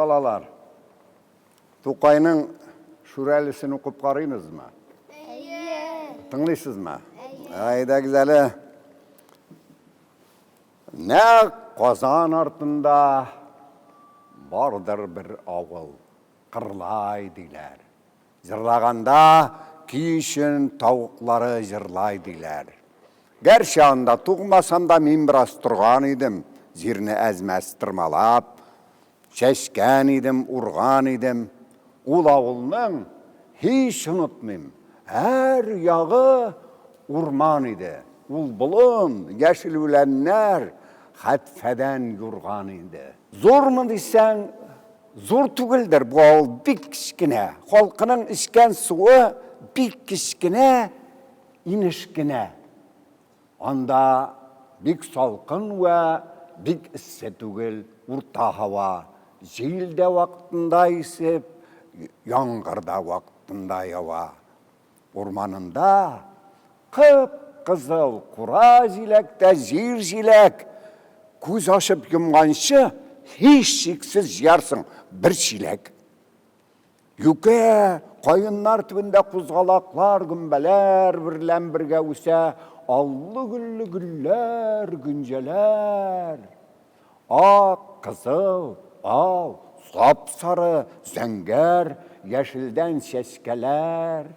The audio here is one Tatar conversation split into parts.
Балалар, Тукайның Шүрәлесен укып карыйбызмы? Әйе. Тыңлыйсызмы? Әйе. Әйдәгез әле. Нәкъ Казан артында бардыр бер авыл, Кырлай диләр. Җырлаганда көй өчен тавыклары җырлай диләр. Гәрчә анда тугмасам да мин бераз торган идем, җирне әз-мәз тырмалап, чәчкән идем, урган идем. Ул авылның, һич онытмыйм, һәр ягы урман иде. Ул болын, яшел үләннәр хәтфәдән юрган иде. Зурмы дисәң, зур түгелдер, бу авыл бик кечкенә. Халкының эчкән суы бик кечкенә, инеш кенә. Анда бик салкын вә бик эссе түгел, урта һава. Җил дә вакытында исеп, яңгыр да вакытында ява. Урманында кып-кызыл кура җиләк тә җир җиләк. Күз ачып йомганчы, һичшиксез җыярсың бер чиләк. Юкә, каеннар төбендә кузгалаклар, гөмбәләр берлән бергә үсә, аллы-гөлле гөлләр, гөнҗәләр. Ак, кызыл, ал, сап-сары, зәңгәр, яшелдән чәчкәләр.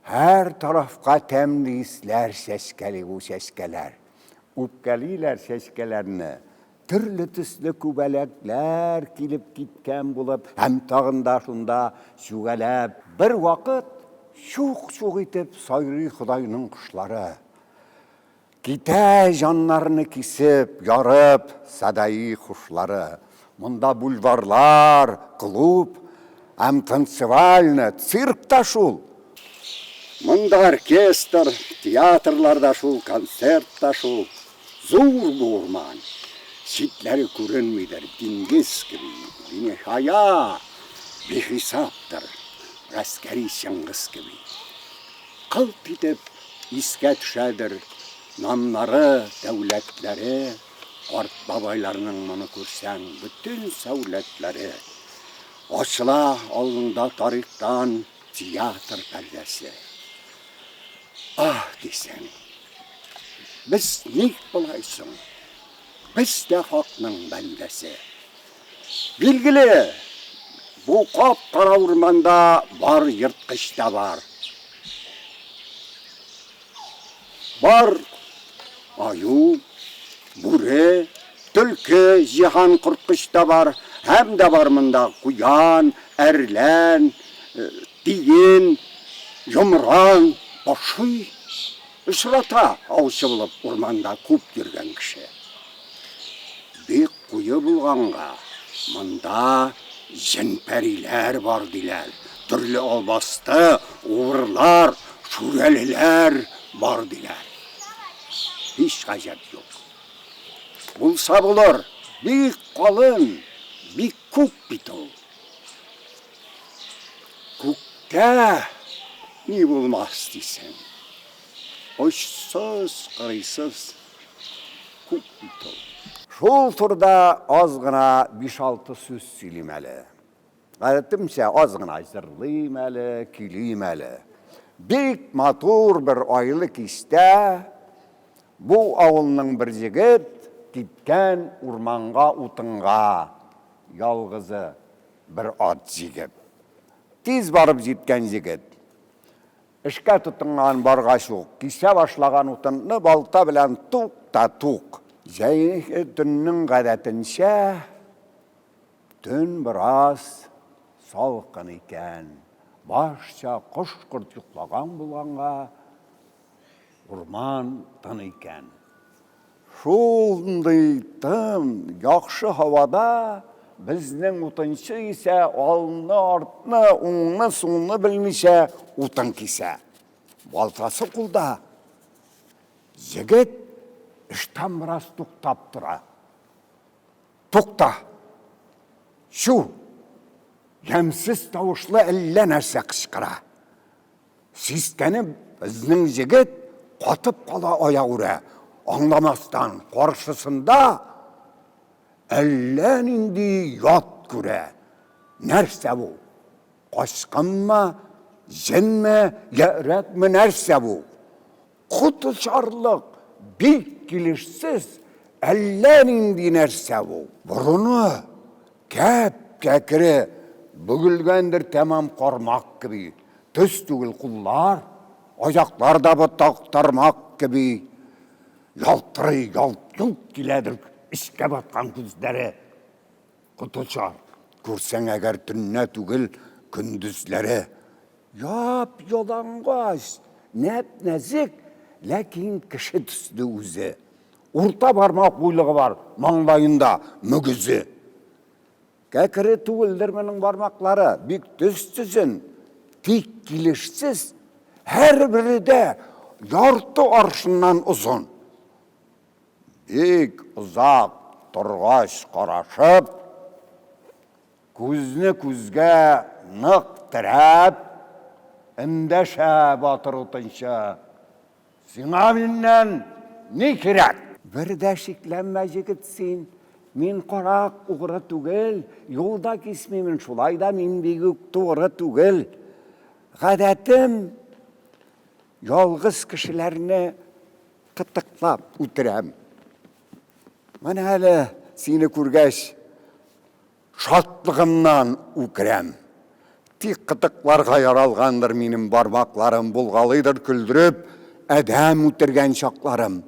Һәр тарафка тәмле исләр чәчкәли бу чәчкәләр. Үпкәлиләр чәчкәләрне. Төрле төсле күбәләкләр килеп киткән булып һәм тагын да шунда чүгәләп. Бервакыт чук-чук итеп сайрый Ходайның кошлары. Китә җаннарны кисеп, ярып, садаи хушлары. Монда бульварлар, клуб һәм танцевальня, цирк та шул. Монда оркестр, театрлар да шул, концерт та шул. Зур бу урман. Читләре күренмидер, диңгез кеби, биниһая, бихисаптыр, гаскәри Чыңгыз кеби. Кылт итеп искә төшәдер намнары, дәүләтләре, Карт бабайларның моны күрсәң, бөтен сәүләтләре. Ачыла алдыңда тарихтан театр пәрдәсе. Аһ, дисең, без ник болай соң? Без дә хакның бәндәсе. Билгеле, бу кап-кара урманда бар ерткыч та бар. Бар аю, бүре, төлке, җиһан корткыч та бар, һәм дә бар монда куян, әрлән, тиен, йомран, поши. Очрата аучы булып урманда күп йөргән кеше. Бик куе булганга, монда җен-пәриләр бар, диләр, төрле албасты, убырлар, шүрәлеләр бар, диләр. Һич гаҗәп юк. Булса булыр, бик калын, бик күп бит ул. Күктә ни булмас дисең. Очсыз, кырыйсыз күк бит ул. Шул турыда аз гына биш-алты сүз сөйлим әле. Гадәтемчә, аз гына җырлыйм әле, көйлим әле. Бик матур бер айлы кичтә бу авылның бер җегет киткән урманга утынга, ялгызы бер ат җигеп. Тиз барып җиткән җегет. Эшкә тотынган баргач ук, кисә башлаган утынны балта белән тук та тук. Җәйге төннең гадәтенчә, төн бераз салкын икән. Башча кош-корт йоклаган булганга, Урман тын икән. Шундый тын, яхшы һавада безнең утынчы исә алны-артны, уңны-сулны белмичә утын кисә. Балтасы кулда. Егет эштән бераз туктап тора. Тукта! Чү! Ямьсез тавышлы әллә нәрсә кычкыра. Сискәнеп, безнең җегет катып кала аягүрә, аңламастан, каршысында әллә нинди ят күрә. Нәрсә бу? Качкынмы, җенме, я өрәкме, нәрсә бу? Коточарлык, бик килешсез, әллә нинди нәрсә бу. Борыны кәп-кәкре, бөгелгәндер тәмам кармак кеби. Төз түгел куллар, аяклар да ботак тармак кеби. Ялтырый, ялт-йолт киләдер эчкә баткан күзләре. Коточар, күрсәң әгәр төннә түгел, көндезләре. Яп-ялангач, нәп-нәзек, ләкин кеше төсле үзе. Урта бармак буйлыгы бар маңлаенда мөгезе. Кәкре түгелдер моның бармаклары, бик төз төзен, тик килешсез, һәрбере дә ярты аршыннан озын. Бик озак торгач карашып, күзне күзгә нык терәп, эндәшә батыр утынчы, Сиңа миннән ни кирәк? Бер дә шикләнмә, җегет, син, мин карак, угры түгел, юл да кисмимен, шулай да мин бигүк тугры түгел. Гадәтем, ялгыз кешеләрне кытыклап үтерәм. Менә әле сине күргәч, шатлыгымнан үкерәм. Тик кытыкларга яралгандыр минем бармакларым, булгалыйдыр көлдереп, адәм үтергән чакларым.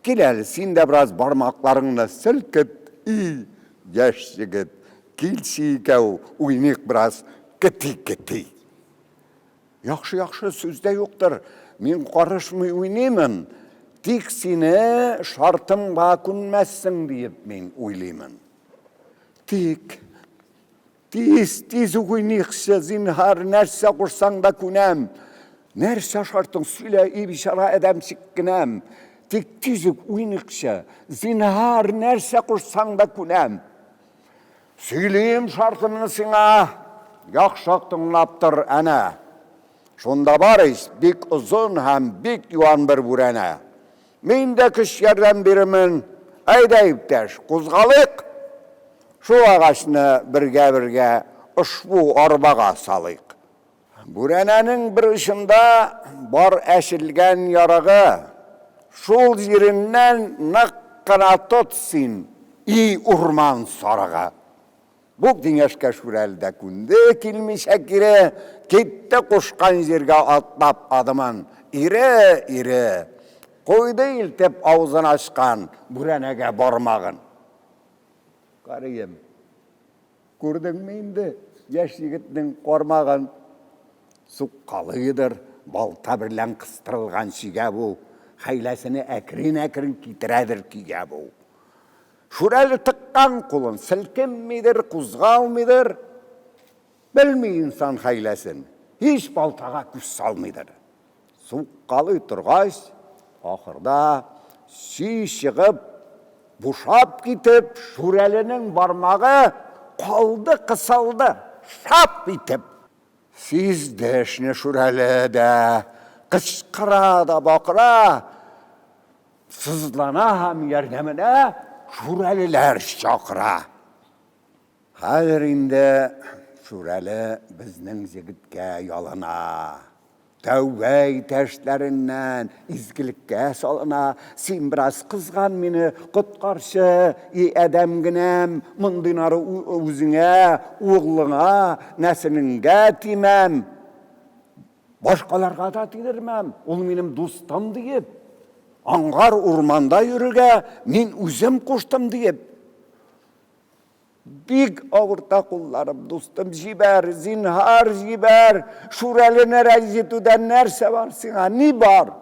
Кил әле, син дә бераз бармакларыңны селкет, и, яшь егет, килче икәү уйныйк бераз кети-кети. Яхшы, яхшы, сүз дә юктыр. Мин карышмый уйныймын. Тик сине шартымга күнмәссең диеп мин уйлыймын. Тик тиз, тиз үк уйныйкчы, зинһар, нәрсә кушсаң да күнәм. Нәрсә шартың, сөйлә, и бичара адәмчек кенәм. Тик тиз үк уйныйкчы, зинһар, нәрсә кушсаң да күнәм. Сөйлим шартымны сиңа, яхшы тыңлап тор, әнә. Шунда бар ич, бик озын һәм бик юан бер бүрәнә. Мин дә көч ярдәм бирермен. Әйдә, иптәш, кузгалыйк. Шул агачны бергә-бергә ошбу арбага салыйк. Бүрәнәнең бер очында бар әчелгән ярыгы. Шул җиреннән нык кына тот син, и урман сарыгы. Бу киңәшкә Шүрәле дә күнде, килмичә кире, китте кушкан җиргә атлап адымын, ире, ире. Куйды илтеп авызын ачкан бүрәнәгә бармагын. Карыйм. Күрдеңме инде яшь егетнең кармагын? Суккалыйдыр, балта берлән кыстырылган чигә бу, хәйләсене әкрен-әкрен китерәдер көйгә бу. Шүрәле тыккан кулын селкенмидер, кузгалмыйдыр, белми инсан хәйләсен, һич балтага күз салмыйдыр. Суккалый торгач, ахырда сөй чыгып, бушап китеп, Шүрәленең бармагы калды, кысылды, шап итеп. Сизде эшне Шүрәле дә, кычкыра да бакыра, сызлана һәм ярдәменә шүрәлеләр чакыра. Хәзер инде Шүрәле безнең җегеткә ялына. Тәүбә итә эшләреннән, изгелеккә салына. Син бераз кызган мине, коткарчы, и адәм генәм, мондыйнары үзеңә, углыңа, нәселеңгә тимәм. Башкаларга да тидермәм, ул минем дустым диеп. Аңгар урманда йөрергә мин үзем куштым диеп. Бик авырта кулларым, дустым, җибәр, зинһар, җибәр. Шүрәлене рәнҗетүдән нәрсә бар сиңа, ни бар?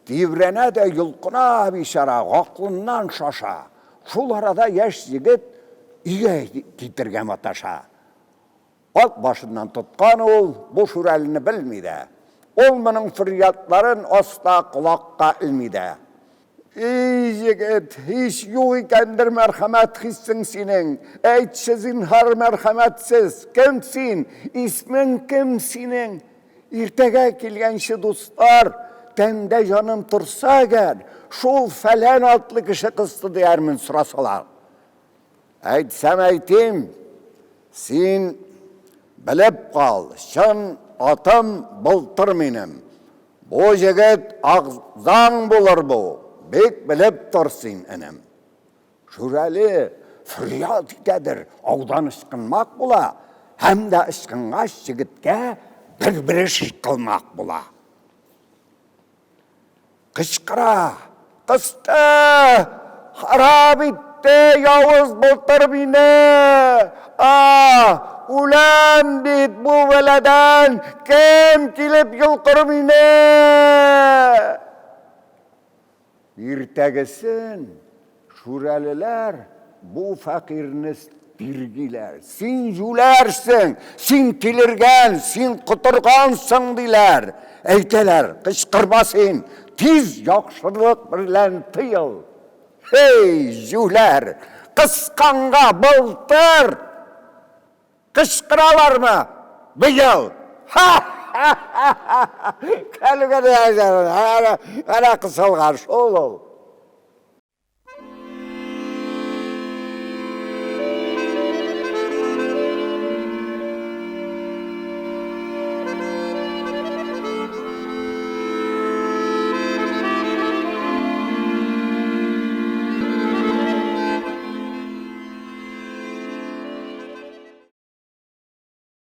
Тибрәнә дә йолкына бичара, гакылыннан шаша. Шул арада яшь егет өйгә китергә маташа. Ат башыннан тоткан ул бу Шүрәлене белми дә. Ул моның фөрьядларын асла колакка элми дә. И, егет, һич юк икәндер мәрхәмәт хиссең синең. Әйтче, зинһар, мәрхәмәтсез, кем син, исмең кем синең? Иртәгә килгәнче, дуслар, тәндә җаным торса әгәр, шул фәлән атлы кеше кысты диярмен, сорасалар. Әйтсәм әйтим, син Белеп кал, чын атым Былтыр минем. Бу җегет агзаң булыр бу, бик белеп тор син, энем. Шүрәле фөрьяд итәдер, аудан ычкынмак була, һәм дә ычкынгач җегеткә бер-бер эш кылмак була. Кычкыра, кысты, харап итте явыз Былтыр мине! А, үләм бит бу бәладән, кем килеп йолкыр мине? Иртәгесен шүрәлеләр бу фәкыйрьне тиргиләр. Син җүләрсең, син тилергән, син котыргансың, диләр. Әйтәләр, кычкырма син, тиз яхшылык берлән тыел. Һей, җүләр, кысканга былтыр кычкыралармы быел? Ха-ха-ха! Кәлгәнә, әнә кысылган шул ул.